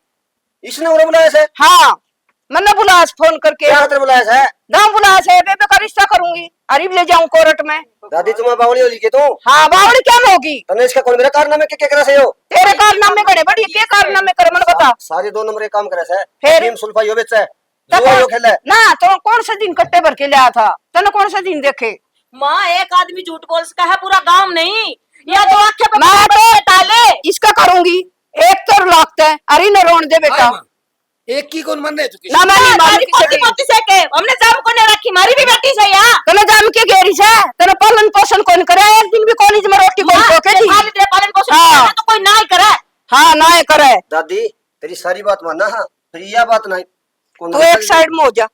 इसने उन्हें बुलाया से? हाँ, मन्ने बुलाया से फोन करके। क्या खातर बुलाया से? गाँव बुलाया से, बेबे का रिश्ता करूंगी, अरे ले जाऊं कोर्ट में। दादी, तुम्हें बावली होली के तू? हाँ, बावली क्या होगी? तने इसका कौन मेरा कारनामे के, के करे से यो? तेरे कारनामे बड़े बड़ी, के कारनामे करे, मन्ने बता। सारे दो नंबर के काम करे से। फिर? अफीम सुल्फा यो बेचे। तो जुआ यो खेले। ना, तो कौन से दिन कट्टे भर के लाया था? तने कौन से दिन देखे? माँ, एक आदमी झूठ बोल सका है, पूरा गांव नहीं। या तो आंखें पे मैं तो टाले। इसका करूंगी, एक तो लागता है, अरे न रोन दे बेटा। हाँ, माँ। एक की कौन मन रहे तू किसी? ना, मैं नहीं मानती किसी की। पोती से के, हमने जाम को नहीं रखी, मारी भी बेटी से या। तने जाम के घेरी से, तने पालन पोषण कौन करे, एक दिन भी कॉलेज में रोटी कौन माँ, खो के दी? पालन, पालन पोषण हाँ। तो कोई ना ही करे। हाँ, ना ही करे। दादी, तेरी सारी बात माना, हाँ, फिर यह बात नहीं। कौन तू एक साइड में हो जा,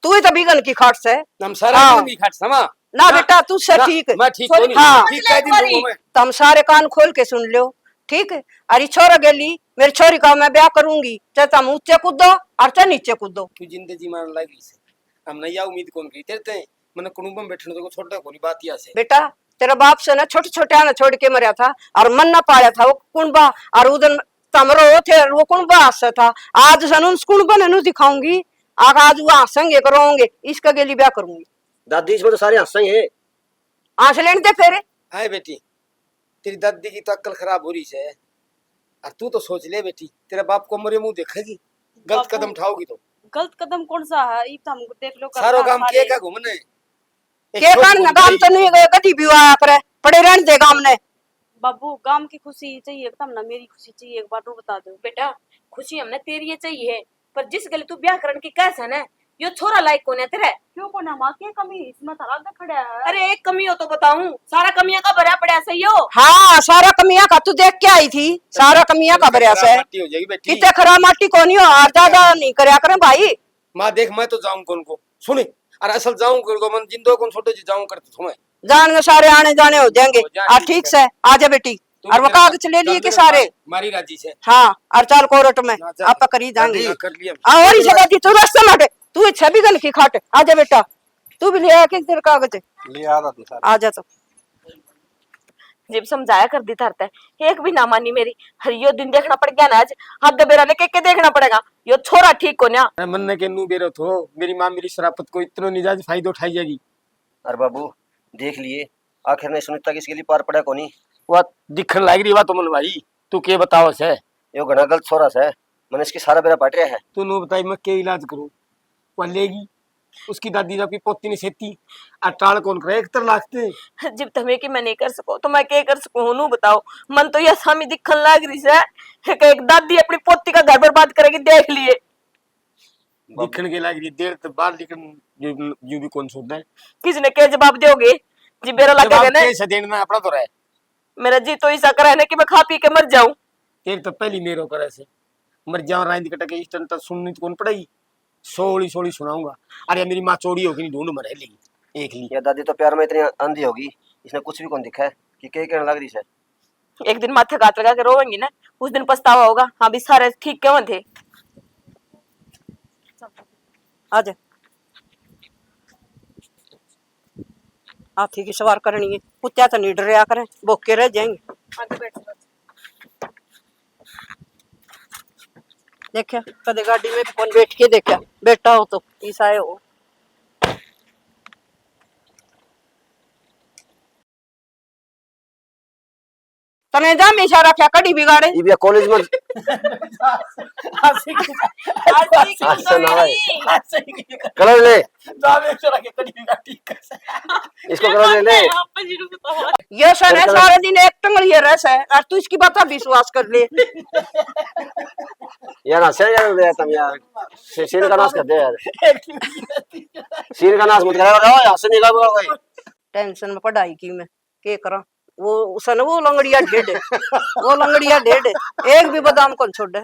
तू ही तो बिगन की खाट से। हम सारे हाँ। बिगन की खाट से, माँ। ना ना, बेटा, तू से ना, ठीक। मैं ठीक कोनी। हाँ। ठीक कह दी तू, मैं। तो हम सारे कान खोल के सुन लो, ठीक है? अरे छोरा गेली, मेरी छोरी का मैं ब्याह करूंगी, चाहे तुम ऊंचे कूदो और चाहे नीचे कूदो। तू जिंदे जी मान लागी से, हमने या उम्मीद कौन की तेरे ते, मैंने कुणुबम बैठने को छोटा कोनी बात या से। बेटा, तेरा बाप से ना छोटे छोटे आना छोड़ के मरया था और मन ना पाया था वो कुणबा, और उदन तमरो थे वो कुणबा से था। आज सनुन कुणबा ने नु दिखाऊंगी, आग आज वो हंसेंगे करोगे, इसका गेली ब्याह करूंगी। दादी, इसमें तो सारे हंसेंगे। हंस लेने दे फिर। हाय बेटी, तेरी दादी की तो अक्ल खराब हो रही से, और तू तो सोच ले बेटी, तेरा बाप को मरे मुंह देखेगी, गलत बाबू, कदम उठाओगी तो। गलत कदम कौन सा है? ये तो हमको देख लो, सारो काम के का घूमने। के कान ना काम तो नहीं गए, कदी भी आया करे, पड़े रहने दे काम ने। बाबू, गांव की खुशी चाहिए एकदम ना, मेरी खुशी चाहिए, एक बार तू बता दो। बेटा, खुशी हमने तेरी ये चाहिए, पर जिस गले तू ब्याह करण की कह से ना, यो छोरा लायक कोन्या तेरे। क्यों कोन्या माँ, के कमी इसमें थारा आगे खड़ा है? अरे, एक कमी हो तो बताऊं, सारा कमियां का भरा पड़ा से यो। हाँ, सारा कमियां का तू देख के आई थी, सारा कमियां का भरा से। माटी हो जाएगी बेटी। कितने खराब माटी कोनी हो, और ज्यादा नहीं करया करें भाई। माँ देख, मैं तो जाऊं कौन को सुनी, और असल जाऊं कौन को, मन जिंदो कौन छोटे जी जाऊं कर तो तुम्हें। जान में सारे आने जाने हो जाएंगे। हो जाएंगे। आ, ठीक से, आ जा बेटी। तू और वो भी कागज ले लिए के सारे। मारी राजी से। हाँ, और चाल कोर्ट में आप करी जाएंगे। कर लिया। आ, और इसे बात तू रास्ते में हटे, तू इच्छा भी गन की खाट, आ जा बेटा, तू भी ले आया किस दिन कागज? ले आ रहा था सारे। आ जा तो। जब समझाया कर दी थारते, एक भी ना मानी मेरी। हर यो दिन देखना पड़ गया ना आज, हद बेरा ने के, के देखना पड़ेगा। यो छोरा ठीक कोन्या। अरे मन ने के नू बेरो थो, मेरी माँ मेरी शराफत को इतनो निजायज फायदा उठाई जाएगी। अरे बाबू, देख लिए, आखिर ने सुनीता किसके लिए पार पड़ा कोनी। वा दिखन लाग रही वा तो मन भाई, तू के बताओ से? यो घना गलत छोरा से, मैंने इसकी सारा बेरा पाट रहा है। तू नू बताई मैं के इलाज करूँ? वा लेगी, उसकी दादी ने अपनी पोती ने सेती, आ टाल कौन करे, एक तर लागते। जब तमे की मैं नहीं कर सको, तो मैं के कर सकूं, नू बताओ। मन तो यह सामी दिखन लाग रही से, कि एक दादी अपनी पोती का घर बर्बाद करेगी, देख लिए। दिखन के लाग रही, देर तो बाहर निकल, यूं, यूं भी कौन सोता है? किसने के जवाब दोगे? जी, मेरा लगा जवाब ना। कैसे देना अपना तो रहे। मेरा जी तो ऐसा करे ना कि मैं खा पी के मर जाऊं। एक तो पहली मेरो करे से, मर जाऊं रांद कटके, इस टन तो सुननी तो कौन पड़ेगी। सोली सोली सुनाऊंगा। अरे मेरी माँ चोरी होगी नहीं, ढूंढ मरे लेगी, एक ली। या दादी तो प्यार में इतनी आंधी होगी, इसने कुछ भी कौन दिखा है कि के कहने लग रही से। एक दिन माथे का हाथ लगा के रोवेंगी ना, उस दिन पछतावा होगा। हाँ भी सारे ठीक क्यों थे। आजा। हाथी की सवार करनी है, कुत्त्या तो नहीं डरया करे, भोके रह जाएंगे। आगे बैठ। देखा कदे गाड़ी में भी कौन बैठ के देखा, बेटा हो तो ईसाए हो। तने जा हमेशा रखा कड़ी बिगाड़े। इबिया कॉलेज में। हंसी की, हंसी की हंस ना भाई। हंसी की। कलर ले। जा हमेशा रखे कड़ी बिगाड़ी। इसको कलर ले ले। ये सर है, सारे दिन एक टंगड़ी है रस है, और तू इसकी बात विश्वास कर ले। यार हंसे यार, ले तुम यार। से-, सीन का नाश कर दे यार। सीन का नाश मत करा, हंसे निकाल भाई। टेंशन में पढ़ाई की मैं। के करा? वो उसन वो लंगड़िया डेढ़, वो लंगड़िया डेढ़, एक भी बादाम कौन छोड़े।